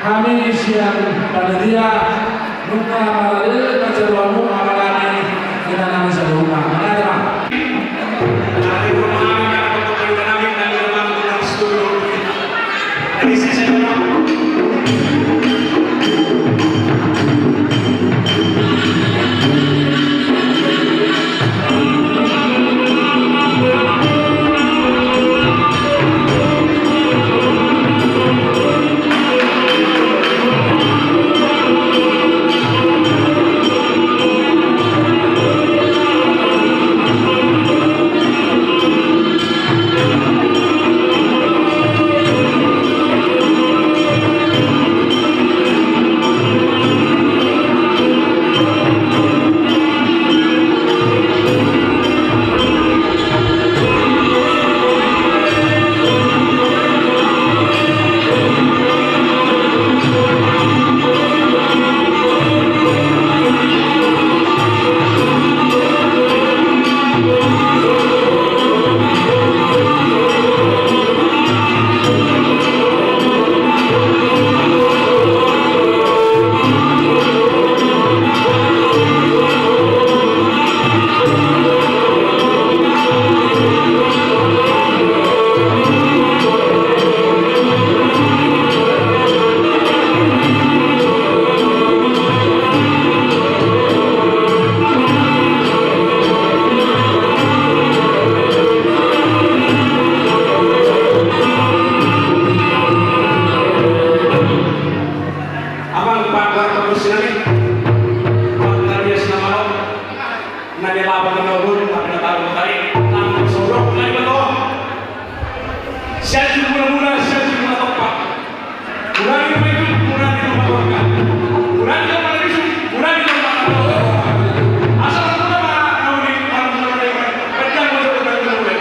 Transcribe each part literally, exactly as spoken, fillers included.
Hami sian panitia, nunga mararik ma jadwalmu, apalagi inanami saluhutna. Mauliate ma. Amang panggual pargonsi nami, pangkarias na malo, na di lapangan na ulu, tapi na tahu tadi, nang sodok na di bawah. Sianjur mula-mula, sianjur mula tompa. Mula di rumah itu, mula di rumah keluarga. Mula di rumah itu, mula di rumah keluarga. Asal mula ma, na uli, mula mula di rumah. Pedang mula, pedang mula.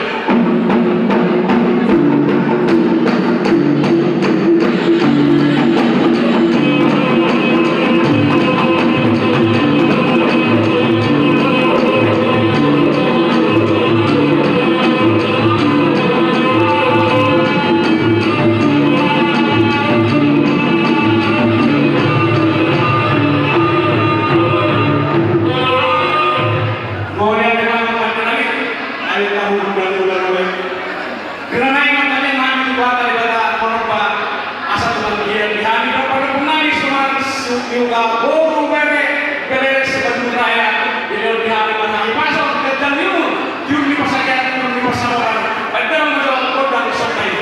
Mauliate ma, panggual nami, ale tahu mula-mula. Granai mantap yang mami tu bata di bata konopa. Asa Tuhan dia di hami berpada punani suman sukiuka boru bere bere sebandung raya. Di dalam di hami berhari pasang dan jamiun. Jun di pasakian, jun di pasawaran. Padang menjual kodang sokai.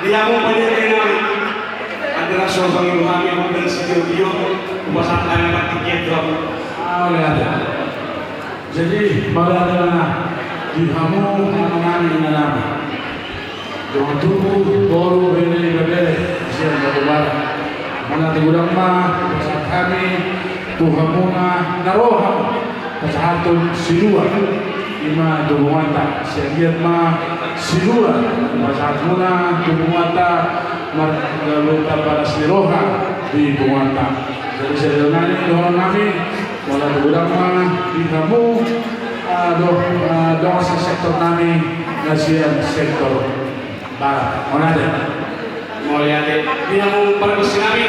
Di hamu panitia nami, andorang so bangin hami gondang sitio-tio, hupasahat hami partingkian tu hamu. Ah, mauliate. Jadi mauliate ma di hamu, amanami, inanami, dongan tubu, boru, bere, ibebere sian Batubara. Mauliate godang ma hupasahat hami tu hamuna na ro hamu pasahathon silua, i ma tu bonteanta. Sian i ma silua pasahat hamuna tu bonteanta, marga Baras ni roha di bonteanta. Jadi sadari on, dongan nami, mauliate godang ma di hamu, ah, do, ah, dongan sesektor nami na sian sektor barat. Mauliate. Mauliate. Di hamu pargonsi nami.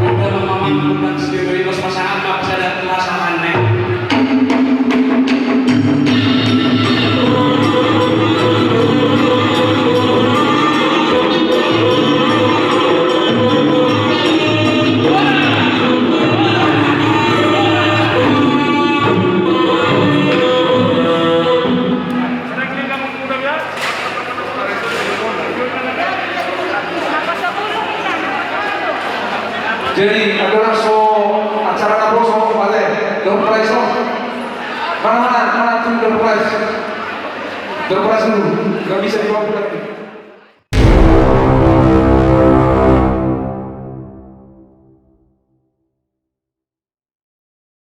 Enda ma mamang gondang sitio-tio, hupasahat ma sada pasahat ne. Jadi, andorang so acara na poso, mauliate, door prize, no? Mana, mana, mana tu door prize? Door prize dulu, nggak bisa dibawa pulang.